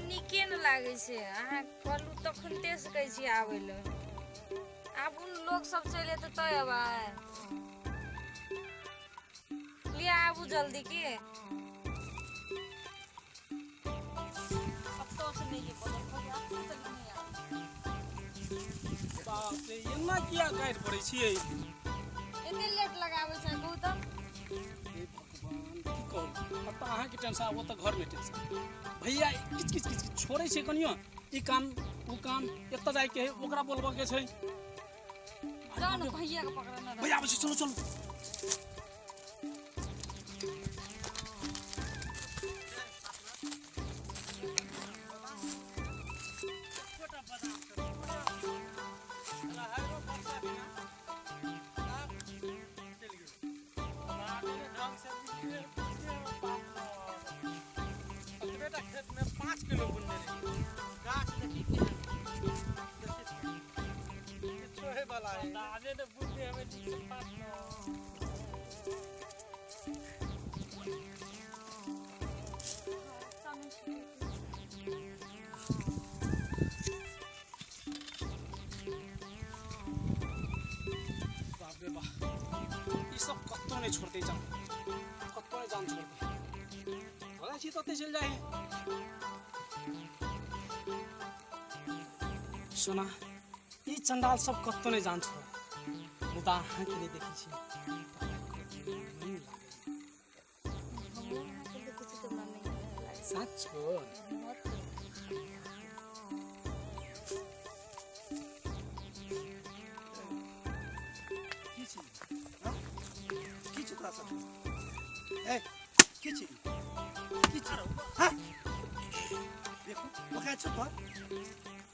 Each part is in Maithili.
नीके ने लागै छै। अहाँ कहलहुँ तखनते से कहै छी आबै लए। आबू ने, लोक सब चलि एतै तब अयबै। लिअ आबू जल्दी के। कतौ से नहि ये बदल भैया, तक नहि आबै। बाप रे, एना किया गारि पड़ै छियै? एते लेट लगाबै छै कहू तऽ। हे भगवान, की कहू, अब तऽ अहाँके टेंशन, आब ओतऽ घरमे टेंशन। भैया किच किच किच किच छोड़ै छै कनियो, ई काम ओ काम, एतऽ जाइके है, ओकरा बोलबऽके छै। जाउ ने, भैया के पकड़ने रहै। भैया आबै छै, चलू चलू। खेत में 5 किलो बुनने रहियै, गाछ देखी केहन, किछो होय वाला है। दादे ने बुनने हमें ठीक से 5। बाप रे बाप, ई सब कत्तो नहि छोड़तै जान, कत्तो नहि जान छोड़तै। भगा छी तते चलि जाइ है। सोना, ई चंडाल सब कत्तो नहि जान छोड़त, मुदा अहाँके नहि देखै छी तऽ हमरा नहि लागैए। हमहूँ अहाँके देखै छी तऽ हमरा नहि लागै। साँचो? की छी, हाँ? की छी तोरा सब? ए, की छी, की छी, हाँ? देखू ओकरा छौ तोहर,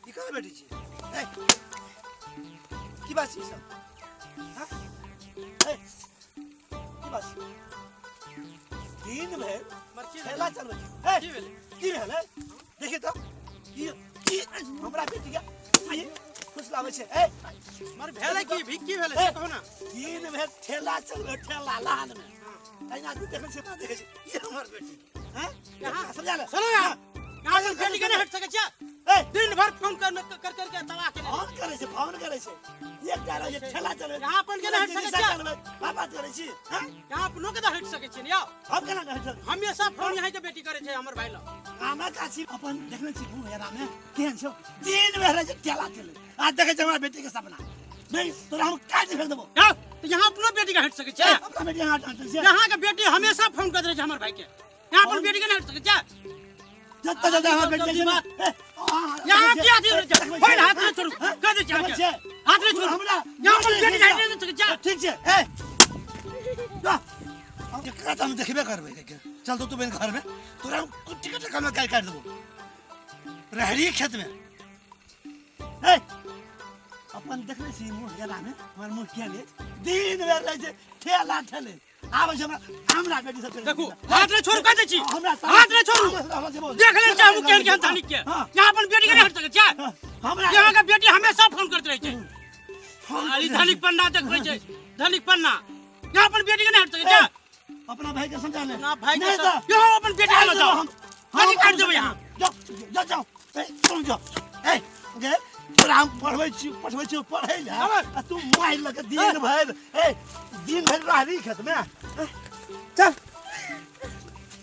ई कहाँ बैठे छी? ए, की बात छी सब, हाँ? ए, की बात छी? दिन भरि ठेला चलबै छी। ए, की भेलै? की भेलै? देखी तऽ की की हमरा बेटी के की खुश लाबै छै? ए, मर भेलै की भी, की भेलै से कहू ना। दिन भरि ठेला चलबै, ठेला लान में तहिना तू देखै छै ना, देखै छै ई हमर बेटी, हैं? कहाँ? समझा ले। सुनो यार, यहाँ से बेटी के नहीं हट सकै छियै। ए, दिन भर फोन कर कर कर के तबाह केने। फोन करै छै, फोन करै छै, एकटा रहै छै ठेला चलबै। यहाँ अपन के नहि हटि सकै छियै। चलबै, बाबा करै छी, हैं? यहाँ अपनो के तऽ हटि सकै छियै ने यौ। हम केना नहि हटि सकै? हमेशा फोन यहाँ के बेटी करै छै हमर भाई लग। आमा काछी अपन देखने छी मुँह हेरा में केहन छौ? दिन भरि रहै छै ठेला चलै, आ देखै छै हमरा बेटी के सपना नहीं, तोरा हम काटि फेंक देबो। जाओ, तऽ यहाँ अपनो बेटी के हटि सकै छियै। अपना बेटी यहाँ हटि छै? यहाँ के बेटी हमेशा फोन करैत रहै छै हमर भाई के। यहाँ अपन बेटी के नहीं हटि सकै छियै। जत्ता जत्ता हमर बेटी छै ने, ए, यहाँ की अथी रहै छै? होय ने, हाथ नहि छोड़ू, कह दै छी अहाँके। छै। हाथ नहि छोड़ू। हमरा यहाँ अपन बेटी के हटि नहि सकै छियै। ठीक छै। ए, जा। एकरा तऽ हम देखबे करबै। चल तो तू बहन घर में, तोरा हम कुट्टी के टका में काटि काटि देबो रहरी खेत में। ए, अपन देखने छी मुँह गेला में हमर मुँह केहन अछि? दिन भरि रहै छै ठेला ठेले, आबै छै हमरा हमरा बेटी सब। देखू, हाथ नहि छोड़ू, कह दै छी। हमरा हाथ नहि छोड़ू। देख लेल छै हमहूँ केहन केहन धनिक के। हाँ। यहाँ अपन बेटी के नहीं हटि सकै छियै। हमरा यहाँ के बेटी हमेशा फोन करैत रहै छै। फोन खाली धनिक पन्ना देखबै छै, धनिक पन्ना। यहाँ अपन बेटी के नहीं हटि सकै छियै। अपना भाई के समझा ले। अपना भाई के नहीं सब- यहाँ अपन बेटी के लऽ जाओ। हम खाली काटि देबै यहाँ। जाओ जाओ जाओ, ए तुम जाओ। ए गे, तोरा हम पढ़बै छी, पठबै छी पढ़ै लए, आ तू मोबाइल लऽ के दिन भरि, ए, दिन भरि रहबी खेत में। ए, चल।